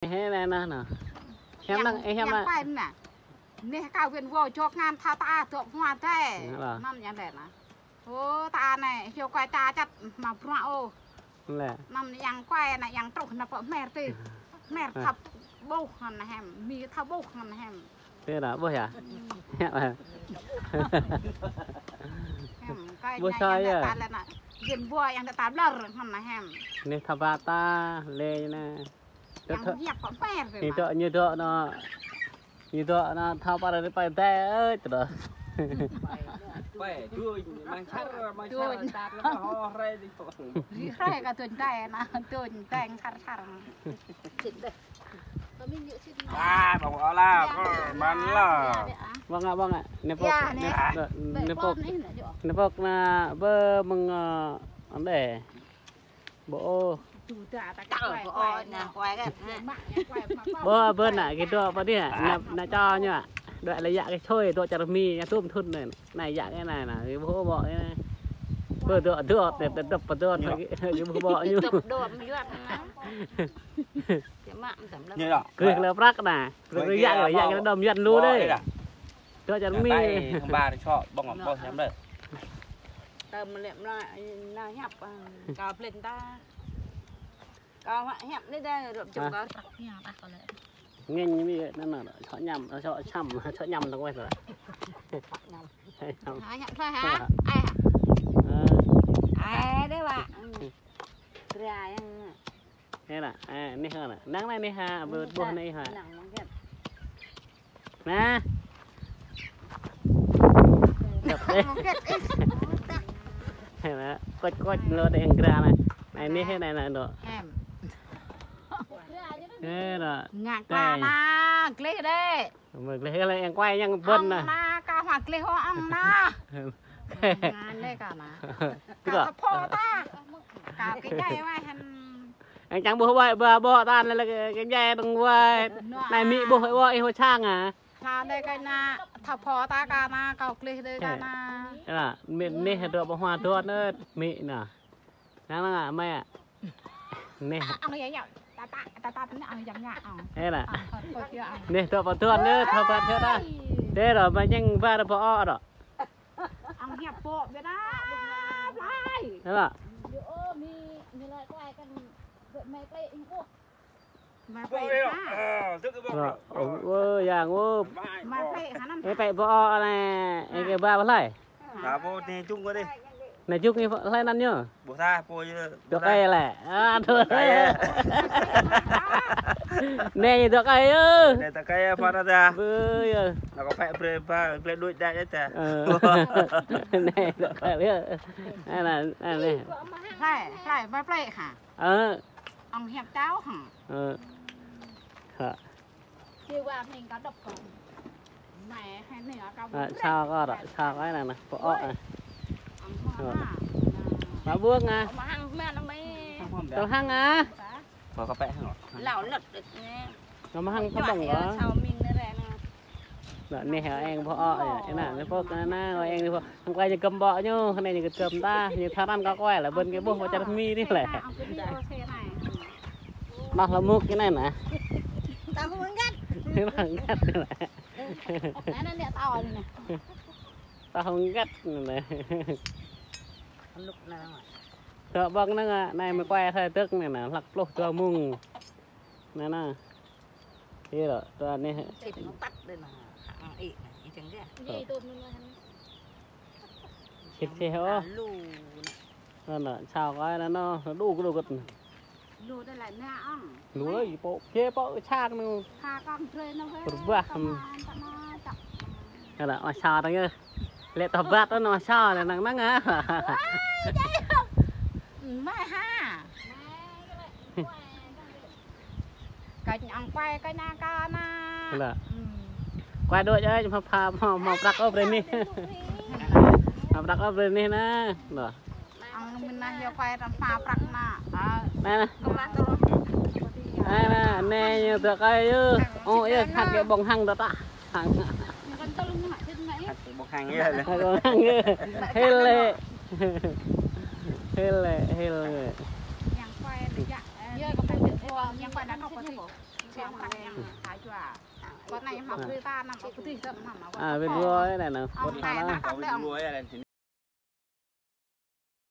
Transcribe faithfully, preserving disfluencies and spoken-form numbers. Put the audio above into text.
Hê, nê, nê, nê. Hiam năng, ê, hiam năng. Yang quay nè. Neh ka win wo jok ngan tha ta dok hua te. Nè lah. Năm yang te nè. Ô, ta anai, hiu kuai ta čăt ma bruă ô. Lĕ. Năm yang kuai na yang truh na pơ mer ti. Mer thap ƀuh hăn hem, mi thap ƀuh hăn hem. Thế là ƀuh ya? Hem, kuai ƀuh na sai yang ya? Ta lĕ na. Jin bua yang ta blur hăn hem. Neh thap ba ta lĕ na. Yang hiăp pơ mer ti. Ñu dŏ, ñu dŏ na. Ñu dŏ na thâo pă ră anai pơ dêh, ơi, tơdah. Pơ, duñ, măng čar, măng čar, čar, ho, hrơi đi. Hrơi ka duñ dêh na, duñ dêh čar čar. À, bông o la, bông măng la. Bông ạ, bông ạ. Nê pok, nê pok, nê pok na bơ măng, ơ, ăn dêh. Bơ ô. Bơ, bơ nă, kơ dŏ pơ dih, nă, nă čô ñu. Dŏ lĕ yă kơ čôi, dŏ čar Mi, ñu tŭm thŭn nă. Nă yă kơ nă, nă, kơ bơ ô bơ, kơ nă. Bơ dŏ, dŏ, dŏ, dŏ, pơ dŏ, kơ bơ ô bơ ñu. Kơ lĕ prăk nă. Kơ lĕ yă, yă kơ đom Yuan lu dêh. Dŏ čar Mi. Tơm lĕ mla, na hiăp, kâo plĕn ta. Kâo mă hiăp anai dêh, rŏp čŭk kâo. Ngên mi năn năn, čŏ ñăm, čŏ čăm, čŏ ñăm tơng weh tơ. Hă, hiăp tơlơi hă? Ai hă? Ai dêh wă. Kra yang. Hê nă, ơ, neh hă nă. Năng anai neh hă, bơ ƀuh anai hă. Năng măng hiăp. Nă. Hê nă, koch koch lu dêh yang gra nă. Nai neh hê nai nă dŏ. Hem. Hê nă. Ngă kơ nă, gleh dêh. Mơ gleh hê lĕ yang kuai yang bơ̆n nă. Ong nă, kâo hua gleh hô ong nă. Ngă lĕ kâo nă. Kâo thâo ta. Kâo kơ djai wai hăn. Yang čang ƀuh wai, ba ƀô̆ tan lĕ, lĕ kơ djai dơ̆ng wai. Nai mi ƀuh wai, ih wai čang à. Tha dêh kơ nă, thâo pho ta kơ nă, kâo gleh dêh kơ nă. Ê nă, mi neh dŏ ƀơ hua dŏ nă, mi nă. Năng năng à, mơi à. Neh. Ang yang yang, ta ta, ta ta, nă ang yang yang ang. Ê nă. Neh dŏ ƀơ dŏ nă, thâo phat dŏ ta. Dêh dŏ, mơi ñeng ba dŏ ƀơ ô dŏ. Ang hiăp ƀô̆ ƀiă nă, plai. Ê nă. Ơ, mi, mi lai plai kăn, dŏ mơi plai ih ƀuh. Mai pĕ hă? Ơ, yang ơ. Mai pĕ hă năn? Ê, pĕ ƀơ ô anai, ê, kơ ba ƀơ hlai. Ba ƀơ nê čŭng kơ dih. Nê čŭng ih hlai năn ñu. Ƀuh ta, ƀuh yơ. Dŏ kai lĕ. A, dŏ kai. Nê ñu dŏ kai yơ. Nê dŏ kai yơ, pha ta. Bơ yơ. Nă kâo pĕ brơi ba, brơi đuaĭ đač ta. Ơ. Nê dŏ kai yơ. Anai, anai. Hlai, hlai, mai pĕ hă? Ơ. Ong hiăp čao hă? Ơ. Hă. Kơ wa hning kâo dŏp kơ. Mai hai hning kâo. Hă, čao kâo dŏ, čao kâo anai nă, pơ ô anai. Ong hă. Hă. Mă ƀuh ngă. Mă hăng mă nă mơi. Tơl hăng à. Kâo kơ pĕ hăng. Lao lĕt đĕt nê. Kâo mă hăng kơ ƀơ̆ng kâo. Čao min nê rê nă. Nă, neh hă eng ƀơ ô, ơ, nă, neh pô kơ nă, eng ƀơ ô. Hăng kuai ñu gơ̆m ƀô̆ ñu, hăng anai ñu gơ̆m ta, ñu tha năn kâo kuai lĕ, bơ̆n kơ ƀuh pơ čar Mi dih lĕ. Mah lă mŭk kơ anai nă. Tao hơngăt. Hơngăt nă. Anai nă, tao anai nă. Tao hơngăt nă. Lŭk nă. Tơ ƀơ̆ng nă, anai mơi kuai thai tơk nă, nă, hlăk pluh dua mông. Nă nă. Ih dŏ, tơ anai. Čĭt mơ̆ păt dêh nă. Hă, ih, ih čang dêh. Ih, tŭ mơ̆ nă. Čĭt čih ôh. Lu nă. Nă nă, čao kơ nă nă, đu kơ đu kơ. Lu dêh lĕ nă ong. Lu ơi, pô, kê pô čang nă. Pha kong drơi nă weh. Pơrbah. Tama, tama, tama. Ơ lă, ơ, sa tơng yơ. Lĕ tơbat ơ, nă sa lĕ năng năng à. Mai ha. Kơ ong kuai kơ nă kơ nă. Lă. Kuai đuaĭ ơi, mă pha, mă, mă prăk ôh brơi neh. Mă prăk ôh brơi neh nă. Lă. Ong mơnah yơh kuai tăm pha prăk nă. Nă, nă. Kơlah tơl. Nă, nă, nê yơh tơ kai yơh. Ô, yơh, khăt kơ ƀơ̆ng hăng tơ ta. Hăng. Khăt kơ ƀơ̆ng hăng yơh. Khăt kơ ƀơ̆ng hăng yơh. Hil lĕ. Hil lĕ, hil lĕ. Yang kuai nă jak. Yơh, kơ pơjơ̆, yang kuai nă kơ pơjơ̆. À, bên đuôi này nè.